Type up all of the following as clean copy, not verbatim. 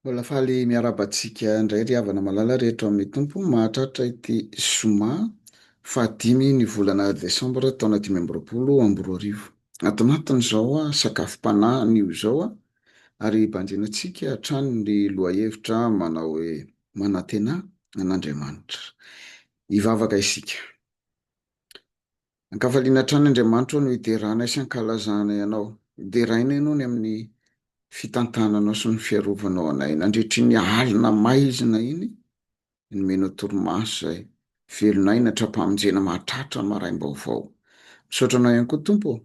Mbola faly miarahaba antsika indray ry havana malala rehetra ao amin'ny Tompo mahatratra ity zoma fahadimy ny volana desambra taona 2025. Ato anatin'izao sakafom-panahy anio izao ary banjinantsika hatrany ny lohahevitra manao hoe manantena an'Andriamanitra. Hivavaka isika. Ankafaliana hatrany Andriamanitra ô no hideranay sy hankalazanay Anao. Deraina Ianao ny amin'ny fitantananao sy ny fiarovanao anay nandritry ny alina maizina iny, nomenao torimaso izay, velon'aina hatrampamonjena mahatratra maraim-baovao. Misaotra Anao ihany koa Tompo ô,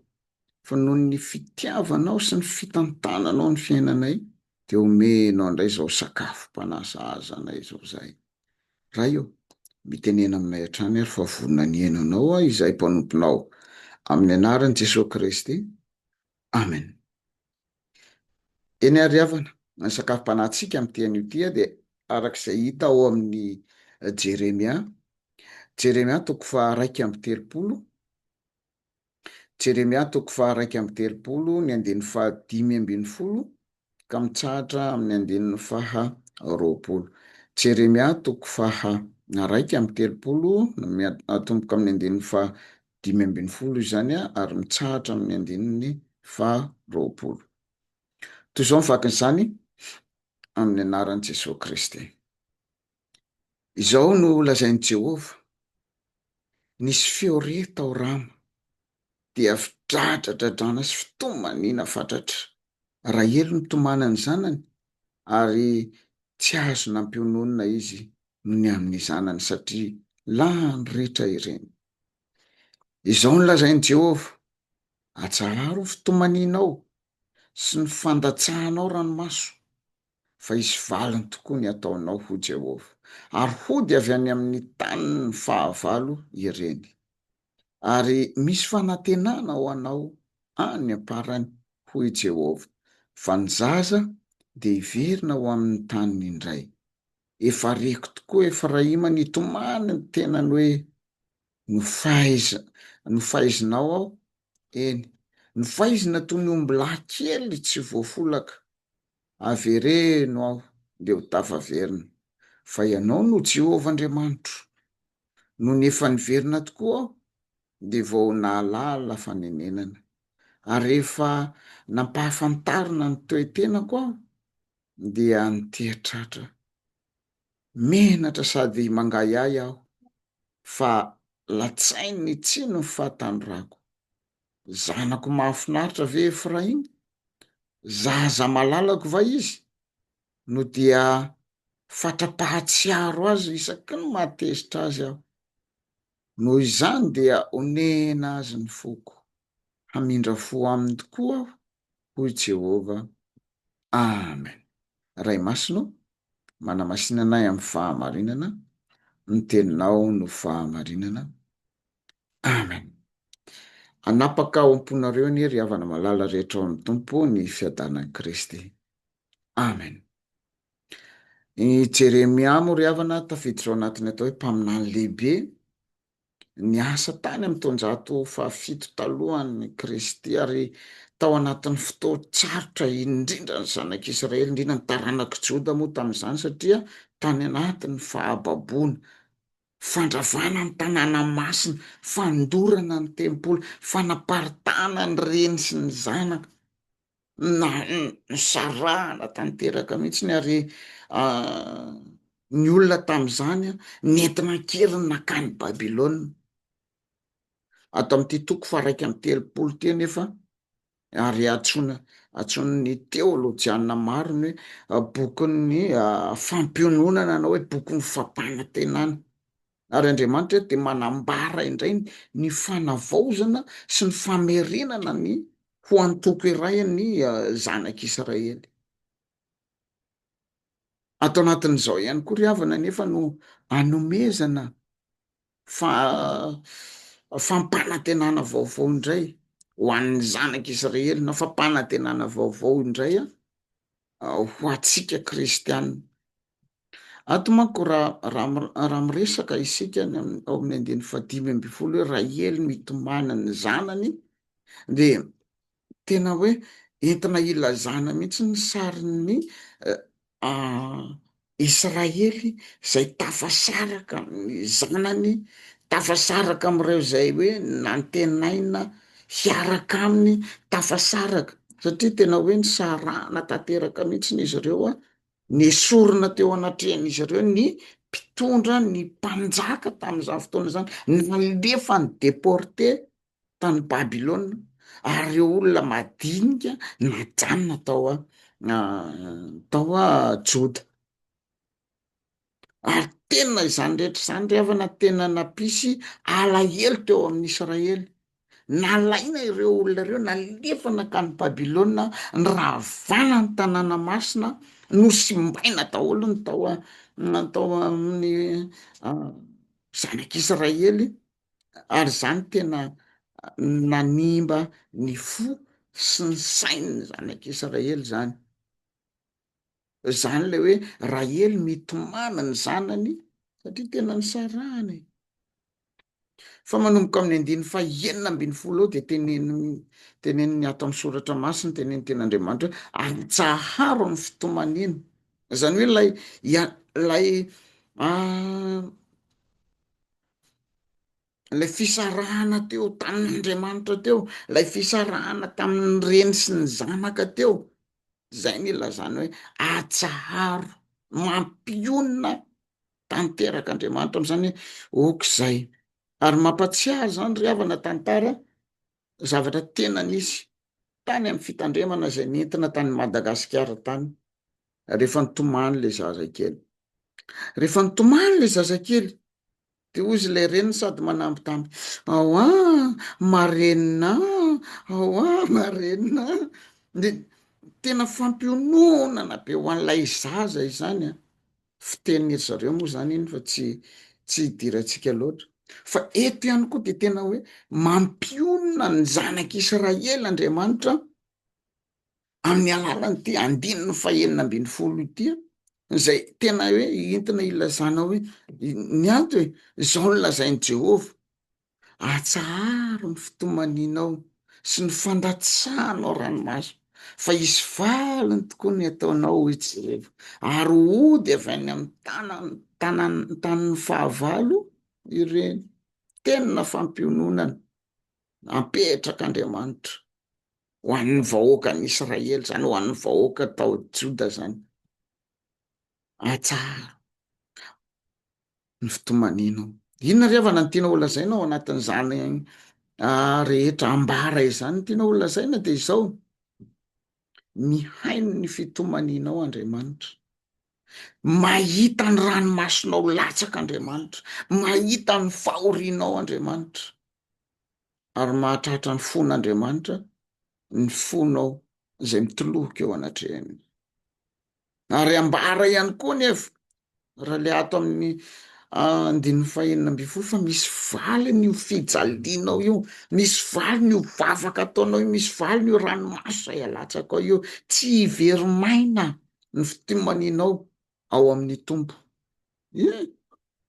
fa noho ny fitiavanao sy ny fitantananao ny fiainanay dia omenao indray izao sakafom-panahy sahaza anay izao izahay. Ray ô, mitenena aminay hatrany ary fa vonona ny hihaino Anao aho izahay mpanomponao. Amin'ny anaran'i Jesoa Kristy. Amen. Eny ary havana, ny sakafom-panahintsika amin'ity anio ity dia araka izay hita ao amin'ny Jeremia, Jeremia toko faha 31, Jeremia toko faha-31 ny andininy faha-15 ka mitsahatra amin'ny andininy faha-20. Jeremia toko faha-31 atomboka amin'ny andininy faha-15 izany ary mitsahatra amin'ny andininy faha-20. Toy izao ny vakin'izany amin'ny anaran'i Jesoa Kristy. Izao no lazain'i Jehovah, Nisy feo re tao Rama, dia fidradradradrana sy fitomaniana fatratra. Rahely nitomany ny zanany, ary tsy azo nampiononina izy noho ny amin'ny zanany, satria lany ritra ireny. Izao no lazain'i Jehovah, Atsaharo ny fitomanianao sy ny fandatsahanao ranomaso, fa hisy valiny tokoa ny hataonao, hoy Jehovah, ary hody avy any amin'ny tanin'ny fahavalo ireny. Ary misy fanantenana ho anao any am-parany, hoy Jehovah, fa ny zaza dia hiverina ho amin'ny taniny indray. Efa reko tokoa Efraima nitomany ny tenany hoe, Nofaiz, nofaizinao aho, eny, nofaizina toy ny ombilahy kely tsy voafolaka. Avereno aho, dia ho tafaverina, fa Ianao no Jehovah Andriamanitro. Nony efa niverina tokoa aho, dia vao nahalala fanenenana. Ary rehefa nampahafantarina ny toe-tenako aho, dia niteha-tratra. Menatra sady mangahiahy aho, fa latsain'ny tsiny ny fahatanorako. Zanako mahafinaritra ve Efraima? Zaza malalako va izy? No dia fatra-pahatsiaro azy isaky ny mahatezitra azy aho. Noho izany dia onena azy ny foko. Hamindra fo aminy tokoa aho, hoy Jehovah. Amen. Ray Masina ô, manamasina anay amin'ny fahamarinana, ny teninao no fahamarinana. Amen. Hanapaka ao am-ponareo anie ry havana malala rehetra ao amin'ny Tompo ny fiadanan'i Kristy. Amen. I Jeremia moa ry havana tafiditra ao anatin'ny atao hoe mpaminany lehibe, niasa tany amin'ny taonjato fahafito talohan'i Kristy ary tao anatin'ny fotoan-tsarotra indrindra ny zanak'Israely, indrindra ny taranak'i Joda moa tamin'izany satria tany anatin'ny fahababoana, fandravana ny tanàna masina, fandorana ny tempoly, fanaparitahana ny reny sy ny zanaka. Na nisarahana tanteraka mihitsiny ary ny olona tamin'izany nentina an-keriny nankany Babylona. Ato amin'ity toko faha-31 ity anefa ary antsoina antsoin'ny teolojiana maro ny hoe bokin'ny fampiononana na hoe bokin'ny fampanantenana. Ary Andriamanitra eto dia manambara indray ny fanavaozana sy ny famerenana ny ho antoko iray ny zanak'Israely. Ato anatin'izao ihany koa ry havana anefa no anomezana fa fampanantenana vaovao indray ho an'ny zanak'Israely na fampanantenana vaovao indray ho antsika kristiana. Ato manko raha raha raha miresaka isika ny amin'ny ao amin'ny andininy faha-15 hoe Rahely mitomany ny zanany dia tena hoe entina ilazana mihitsy ny sarin'ny. Israely izay tafasaraka amin'ny zanany, tafasaraka amin'ireo izay hoe nantenaina hiaraka aminy, tafasaraka satria tena hoe nisarahana tanteraka mihitsiny izy ireo a, nesorina teo anatrehan'izy ireo ny mpitondra, ny mpanjaka tamin'izany fotoana izany, nalefa ny déporté tany Babylona, ary ireo olona madinika najanona tao tao Joda. Ary tena izany rehetra izany ry havana tena nampisy alahelo teo amin'ny Israely. Nalaina ireo olona ireo, nalefa nankany Babylona, niravana ny tanàna masina, nosimbaina daholo ny tao tao amin'ny zanak'Israely. Ary izany tena nanimba ny fo sy ny sain'ny zanak'Israely izany. Izany ilay hoe Rahely mitomany ny zanany satria tena nisarahana e. Fa manomboka amin'ny andininy faha-16 eo dia teneniny teneniny ato amin'ny soratra masina, tenenin'ny tenin'Andriamanitra hoe atsaharo ny fitomaniana. Izany hoe ilay ilay Ilay fisarahana teo tamin'Andriamanitra teo, ilay fisarahana tamin'ny reny sy ny zanaka teo, zay ny ilazana hoe atsaharo, mampionona tanteraka Andriamanitra am'zany hoe ok'izay. Ary mampatsiahy zany ry havana tantara zavatra tena nisy tany amin'ny fitandremana izay nentina tany Madagasikara tany rehefa nitomany le zazakely. Rehefa nitomany le zazakely de hozy ilay reniny sady manambitamby, ao a marenina a, ao a marenina a, de tena fampiononana be ho an'ilay zaza izany an, fitenin'iry zareo moa zany iny fa tsy tsy idirantsika loatra, fa eto ihany koa de tena hoe mampionona ny zanak'Israely Andriamanitra amin'ny alalan'ity andininy fahenina ambin'ny folo ity a, izay tena hoe entina ilazana hoe ny ato e, izao no lazain'i Jehovah, atsaharo ny fitomanianao sy ny fandatsahanao ranomaso, fa hisy valiny tokoa ny ataonao, hoy Jehovah, ary hody avy any amin'ny tanan- tanan- tanin'ny fahavalo ireny. Tena fampiononana napetrak'Andriamanitra. ho an'ny vahoakan'i Israely zany, ho an'ny vahoaka tao Joda zany. Atsaharo ny fitomanianao. Inona ry havana ny tianao ho lazaina ao anatin'izany ah, rehetra ambara izany? Ny tianao ho lazaina dia izao, mihaino ny fitomanianao Andriamanitra. Mahita ny ranomasonao latsaka Andriamanitra, mahita ny fahorianao Andriamanitra. ary mahatratra ny fon'Andriamanitra ny fonao izay mitoloko eo anatrehany. Ary ambara ihany koa nefa raha le ato amin'ny andininy fahenina ambin'ny folo fa misy valiny io fijalianao io, misy valiny io vavaka ataonao io, misy valiny io ranomaso izay alatsakao io, tsy hiveri-maina ny fitomanianao ao amin'ny Tompo. Ie,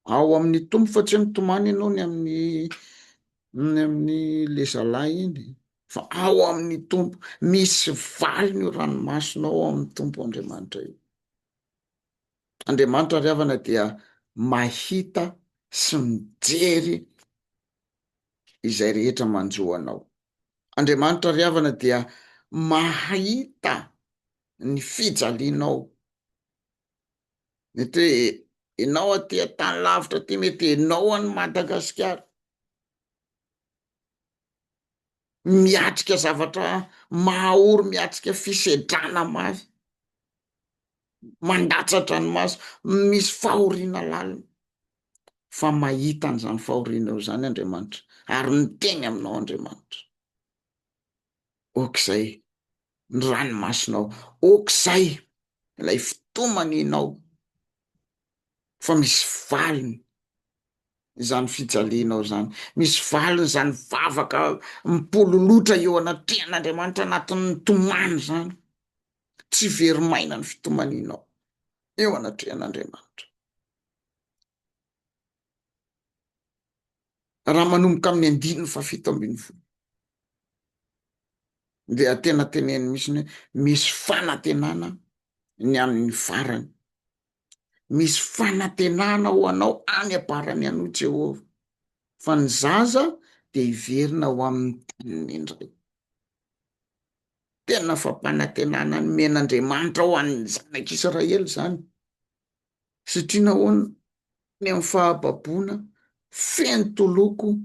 ao amin'ny Tompo fa tsy hoe mitomany ianao ny amin'ny ny amin'ny le zalahy iny fa ao amin'ny Tompo. Misy valiny io ranomasonao ao amin'ny Tompo Andriamanitra io. Andriamanitra ry havana dia mahita sy mijery izay rehetra manjo anao. Andriamanitra ry havana dia mahita ny fijalianao. Mety hoe ianao aty an-tany lavitra aty, mety ianao any Madagasikara, miatrika zavatra mahaory, miatrika fisedrana mafy, mandatsa-dranomaso, misy fahoriana lalina, fa mahita an'izany fahorianao izany Andriamanitra, ary miteny aminao Andriamanitra. Ok'izay ny ranomasonao, ok'izay ilay fitomaninao fa misy valiny izany fijalianao izany, misy valiny izany vavaka mipololotra eo anatrehan'Andriamanitra anatin'ny tomany izany, tsy very maina ny fitomaninao eo anatrehan'Andriamanitra. Raha manomboka amin'ny andininy faha-17 dia tena teneniny mihitsy hoe misy fanantenana. ny amin'ny farany. Misy fanantenana ho anao any am-parany any hoy Jehovah, fa ny zaza dia hiverina ho amin'ny taniny indray. Tena fampanantenana nomen'Andriamanitra ho an'ny zanak'Israely izany. Satria nahoana? Any amin'ny fahababoana, feno toloko,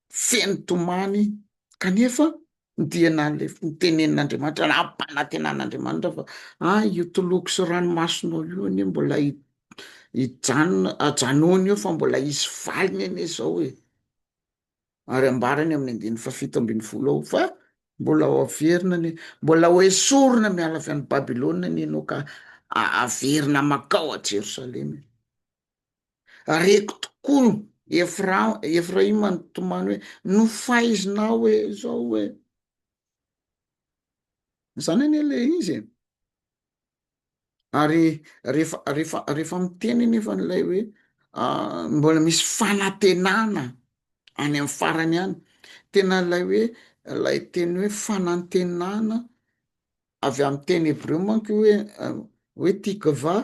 feno tomany, kanefa dia nalefa notenenin'Andriamanitra, nampanantenan'Andriamanitra fa ah io toloko sy ranomasonao io anie mbola hijanona, ajanony io fa mbola hisy valiny anie izao e. Ary ambarany amin'ny andininy fahafito ambin'ny folo ao fa mbola ho averina anie, mbola ho esorina miala avy any Babylona anie ianao ka averina mankao a Jerosalema. Reko tokoa Efra- Efraima nitomany hoe nofaizinao hoe zao hoe. Zany anie le izy e. Ary rehefa rehefa rehefa miteny anefa an'ilay hoe mbola misy fanantenana any amin'ny farany any, tena ilay hoe ilay teny hoe fanantenana avy amin'ny teny hebreo manko io hoe hoe tikva,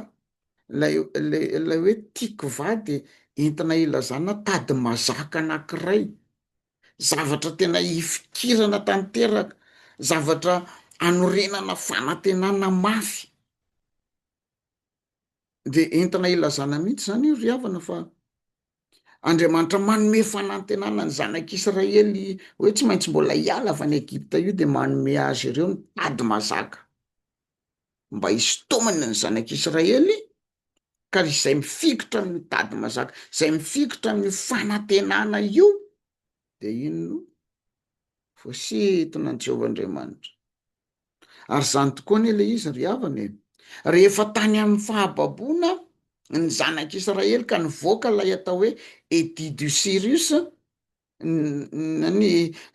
lay lay lay hoe tikva de entina ilazana tady mazaka anankiray. Zavatra tena ifikirana tanteraka, zavatra anorenana fanantenana mafy. De entina ilazana mihitsy zany io ry havana fa Andriamanitra manome fanantenana ny zanak'Israely hoe tsy maintsy mbola hiala avy any Egypta io de manome azy ireo ny tady mazaka mba hisintomany ny zanak'Israely ka izay mifikitra amin'io tady mazaka, izay mifikitra amin'io fanantenana io de ino no voasintona an'i Jehovah Andriamanitra. Ary izany tokoa anie ilay izy ry havana e. Rehefa tany amin'ny fahababoana ny zanak'Israely ka nivoaka ilay atao hoe Édit du Cyrus, ny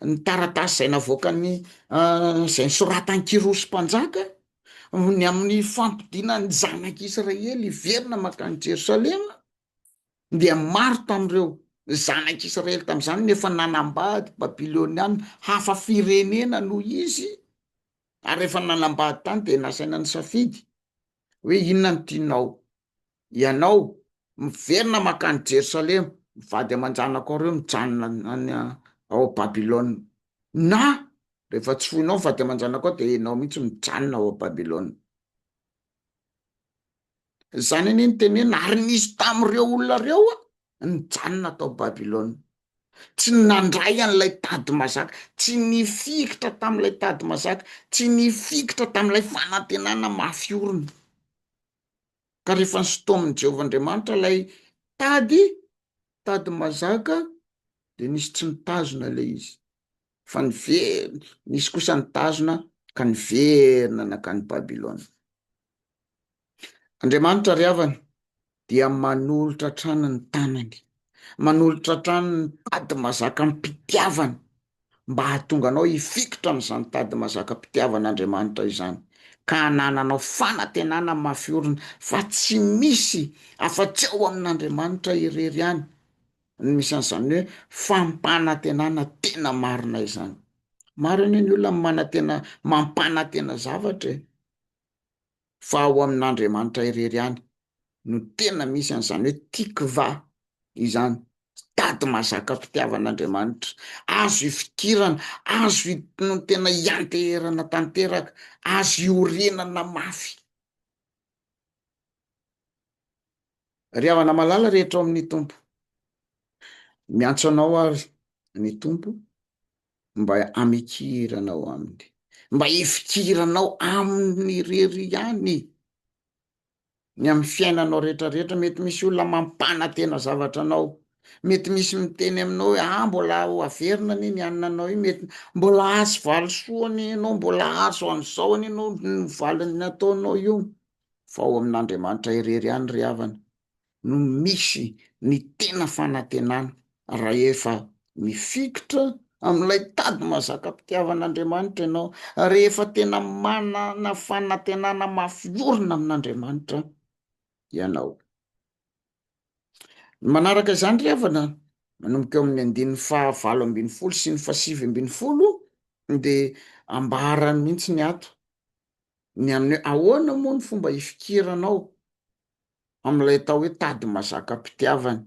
ny taratasy izay navoakan'ny izay nosoratan'i Kyrosy mpanjaka, ny amin'ny fampodiana ny zanak'Israely hiverina mankany Jerosalema, dia maro tamin'ireo zanak'Israely tamin'izany no efa nanambady Babyloniana hafa firenena noho izy, ary rehefa nanambady tany dia nasaina nisafidy hoe inona no tianao, ianao miverina mankany Jerosalema, ny vady aman-janakao ireo mijanona any ao Babylona, na rehefa tsy foinao ny vady aman-janakao dia ianao mihitsy mijanona ao Babylona. Zany anie ny tenenina, ary nisy tamin'ireo olona ireo nijanona tao Babylona. Tsy nandray an'ilay tady mazaka, tsy nifikitra tamin'ilay tady mazaka, tsy nifikitra tamin'ilay fanantenana mafy orina. Ka rehefa nosintomin'i Jehovah Andriamanitra ilay tady, tady mazaka, de nisy tsy nitazona ilay izy. Fa niverina, nisy kosa nitazona ka niverina nankany Babylona. Andriamanitra ry havana dia manolotra hatrany ny tanany, manolotra hatrany ny tady mazaka am-pitiavana mba hahatonga anao hifikitra amin'izany tady mazaka am-pitiavan'Andriamanitra izany ka hanananao fanantenana mafy orina fa tsy misy afa-tsy ao amin'Andriamanitra irery ihany no misy an'izany hoe fampanantenana tena marina izany. Maro anie ny olona manantena mampanantena zavatra e. fa ao amin'Andriamanitra irery ihany no tena misy an'izany hoe tikva izany, tady mahazaka fitiavan'Andriamanitra, azo ifikirana, azo no tena ianteherana tanteraka, azo iorenana mafy. Ry havana malala rehetra ao amin'ny Tompo, miantso anao ary ny Tompo mba hamikiranao aminy, mba hifikiranao aminy irery ihany ny amin'ny fiainanao rehetrarehetra. Mety misy olona mampanantena zavatra anao, mety misy miteny aminao hoe ah mbola ho averina anie ny anona anao io, mety mbola azo valisoa anie ianao, mbola azo an'izao anie ianao ny valin'ny ataonao io. Fa ao amin'Andriamanitra irery ihany ry havana no misy ny tena fanantenana rahefa mifikitra amin'ilay tady mahazakam-pitiavan'Andriamanitra ianao, rehefa tena manana fanantenana mafy orina amin'Andriamanitra ianao. Ny manaraka izany ry havana, manomboka eo amin'ny andininy fahavalo ambin'ny folo sy ny fahasivy ambin'ny folo dia ambarany mihitsy ny ato. Ny amin'ny hoe ahoana moa ny fomba hifikiranao amin'ilay atao hoe tady mazakam-pitiavana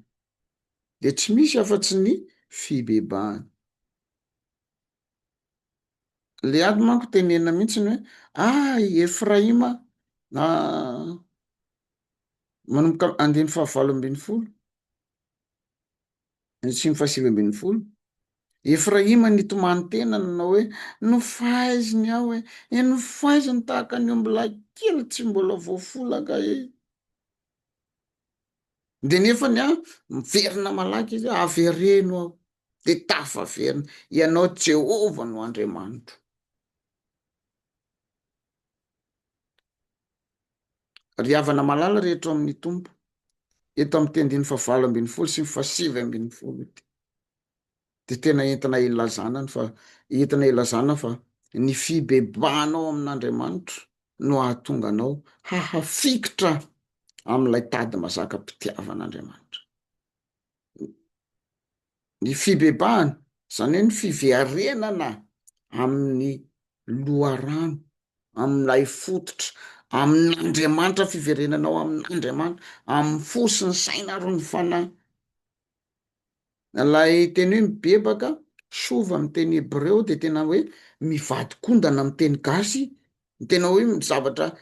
dia tsy misy afa-tsy ny fibebahana. Le ady manko tenenina mihitsy ny hoe ah i Efraima manomboka andininy fahavalo ambin'ny folo sy ny faha-19. Efraima nitomany tena nanao hoe, Nofaiziny aho e, e nofaiziny tahaka ny ombilahy kely tsy mbola voafolaka e. De nefany an, miverina malaky izy hoe, avereno aho, de tafaverina, ianao Jehovah no Andriamanitro. Ry havana malala rehetra ao amin'ny Tompo, eto amin'ity andininy faha-18 sy ny faha-19 ity, dia tena entina ilazana ny fa entina ilazana fa ny fibebahanao amin'Andriamanitra no hahatonga anao hahafikitra amin'ilay tady mazakam-pitiavan'Andriamanitra. Ny fibebahana, izany hoe ny fiverenana amin'ny loharano, amin'ilay fototra, amin'Andriamanitra, fiverenanao amin'Andriamanitra, amin'ny fo sy ny saina ary ny fanahy. Ilay teny hoe mibebaka, sova amin'ny teny hebreo dia tena hoe mivadi-kondana amin'ny teny gasy, ny tena hoe zavatra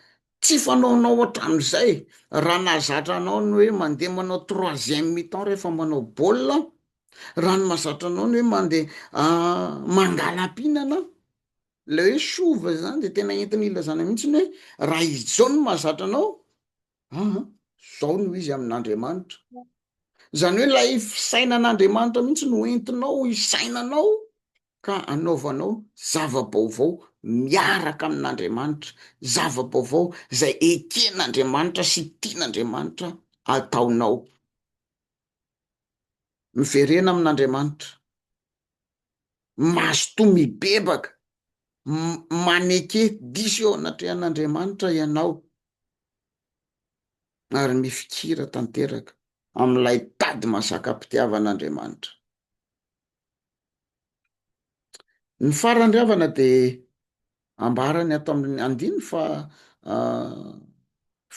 tsy fanaonao hatramin'izay, raha nahazatra anao ny hoe mandeha manao troisième mi-temps rehefa manao baolina, raha ny mahazatra anao ny hoe mandeha mangala-pihinana, ilay hoe sova zany de tena entina ilazana mihitsy ny hoe raha izao no mahazatra anao, aa zao no izy amin'Andriamanitra. Izany hoe ilay fisainan'Andriamanitra mihitsy no entinao hisainanao ka anaovanao zava-baovao miaraka amin'Andriamanitra, zava-baovao izay eken'Andriamanitra sy tian'Andriamanitra ataonao. Miverena amin'Andriamanitra, mazotoa mibebaka, maneke diso eo anatrehan'Andriamanitra ianao ary mifikira tanteraka amin'ilay tady mahazakam-pitiavan'Andriamanitra. Ny farany ry havana de ambarany ato amin'ny andiny fa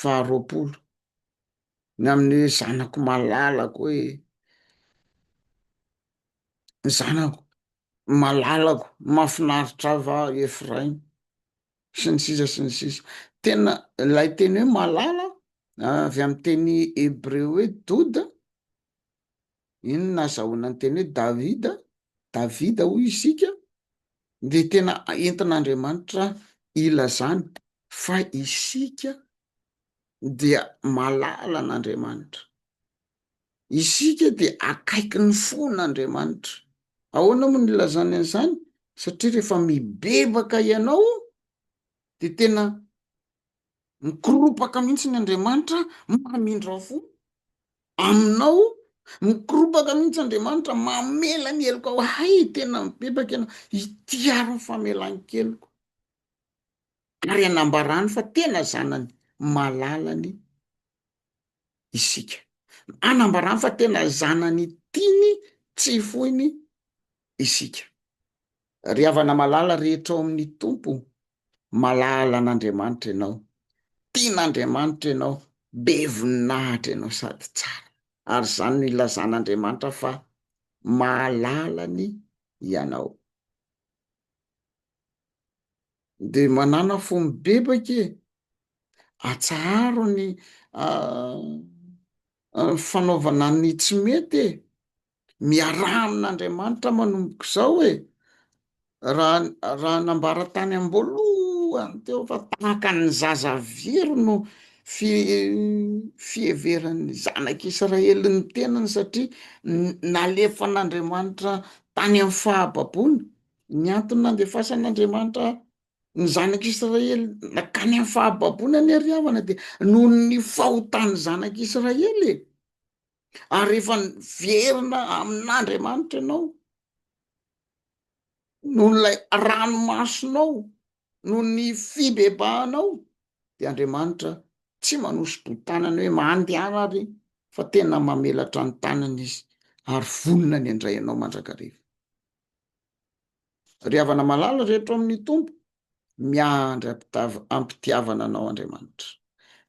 faha-20 ny amin'ny hoe zanako malalako hoe zanako malalako mahafinaritra ahy va Efraima sy ny sisa sy ny sisa. Tena ilay teny hoe malala avy amin'ny teny hebreo hoe doda Iny no nahazahoana ny teny hoe Davida, Davida hoy isika, dia tena entin'Andriamanitra ilazana fa isika dia malala an'Andriamanitra. Isika dia akaikin'ny fon'Andriamanitra. Ahoana moa no ilazany an'izany? Satria rehefa mibebaka ianao dia tena Mikoropaka mihitsy ny Andriamanitra mamindra fo aminao, mikoropaka mihitsy Andriamanitra mamela ny helokao, hay tena mibebaka ianao, ity ary ny famelan-keloka, ary anambarany fa tena zanany malalany isika, anambarany fa tena zanany tiany tsy foiny isika. Ry havana malala rehetra ao amin'ny Tompo, malala an'Andriamanitra ianao, tian'Andriamanitra ianao, be voninahitra ianao sady tsara. Ary izany no ilazan'Andriamanitra fa malalany ianao. Dia manàna fo mibebaka e! Atsaharo ny fanaovana ny tsy mety e! Miaraha amin'Andriamanitra manomboka izao e! Raha raha nambara tany am-boalohany teo fa tahaka ny zaza very no fi- fiheveran'ny zanak'Israely ny tenany satria nalefan'Andriamanitra tany amin'ny fahababoana. Ny antony nandefasan'Andriamanitra ny zanak'Israely nankany amin'ny fahababoana anie ry havana dia noho ny fahotan'ny zanak'Israely e! Ary rehefa niverina amin'Andriamanitra ianao, noho ilay ranomasonao, noho ny fibebahanao, dia Andriamanitra tsy manosi-boho-tanana hoe mandehana ary fa tena mamelatra ny tanany Izy ary vonona ny handray anao mandrakariva. Ry havana malala rehetra ao amin'ny Tompo, Miandry am-pitiavana anao Andriamanitra.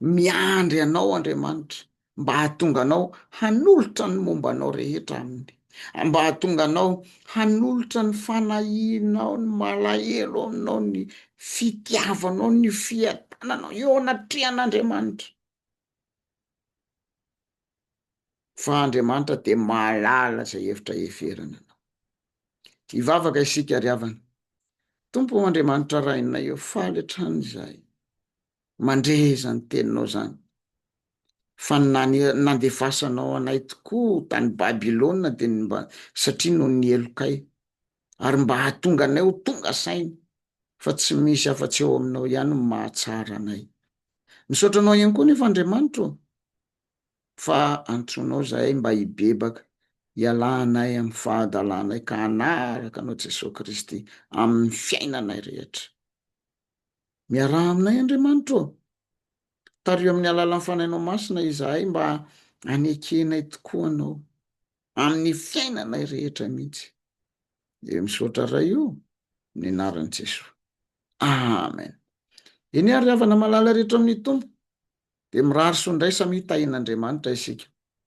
Miandry anao Andriamanitra mba hahatonga anao hanolotra ny momba anao rehetra aminy. Mba hahatonga anao hanolotra ny fanahianao, ny malahelo aminao, ny fitiavanao, ny fiadananao eo anatrehan'Andriamanitra. Fa Andriamanitra dia mahalala izay hevitra heverina anao. Hivavaka isika ry havana. Tompo o Andriamanitra Rainay o, faly hatrany izahay mandre izany teninao izany, fa ny nandefasanao anay tokoa tany Babylona dia ny mba satria noho ny helokay, ary mba hahatonga anay ho tonga saina fa tsy misy afa-tsy eo aminao ihany no mahatsara anay. Misaotra anao ihany koa nefa Andriamanitra o, fa antsoinao zahay mba hibebaka, hialanay amin'ny fahadalanay ka hanaraka anao Jesoa Kristy amin'ny fiainanay rehetra. Miaraha aminay Andriamanitra ô! Tariho amin'ny alalan'ny Fanahinao Masina izahay mba hanekenay tokoa Anao amin'ny fiainanay rehetra mihitsy. Dia misaotra Ray o, amin'ny anaran'i Jesoa. Amen. Eny ary havana malala rehetra amin'ny Tompo, Dia mirary soa indray samia tahin'Andriamanitra isika.